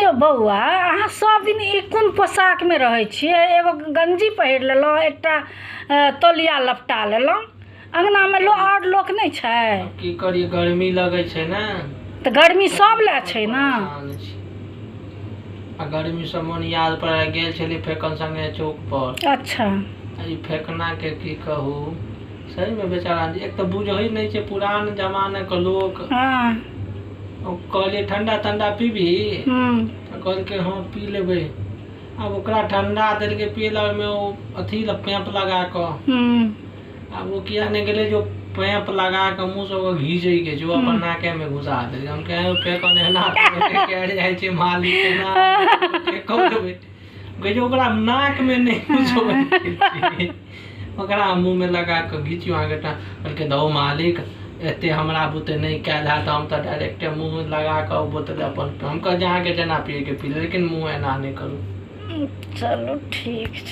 यौ बौआ, अहाँ सब दिन ई कोन पोशाकमे रहै छियै? एगो गंजी पहिर लेलहुँ, एकटा तौलिया लपटा लेलहुँ। अङ्गनामे लो आओर लोक नहि छै? आब की करियै, गर्मी लगै छै ने। तऽ गर्मी सब लए छै ने। परेशान छी। आ गर्मी से मोन याद पड़ि गेल छलै फेकन संगे चौक पर। आ ई फेकना के की कहू, सही मे बेचारा एक तऽ बुझै नहि छै, पुरान जमाना के लोक। ओ कहलियै, ठंडा तंडा पीबही? तऽ कहलकै, हँ, पी लेबै। आब ओकरा ठंडा देलकै पियै लए, ओहिमे ओ अथी पैप लगा कऽ। आब ओ किया नहि गेलै जो पैप लगा कऽ मुँह से ओकर घीचै के छै, ओ अपन नाके मे घुसा देलकै। हम कहे, फेकन एना कहि जाइ छै मालिक, एना फेकऽ देबै? कहै छै, ओकरा नाक मे नहि घुसबै के छै, ओकरा मुँह मे लगा कऽ घिचियौ अहाँके। कहलकै, दहो मालिक, एते हमरा बुते नहि कयल हैत, हम तऽ डायरेक्टे मुँह लगा कऽ बोतल अपन। हम कहलियै, अहाँके जेना पियैके पी, लेकिन मुँह एना नहि करू। चलू, ठीक छै।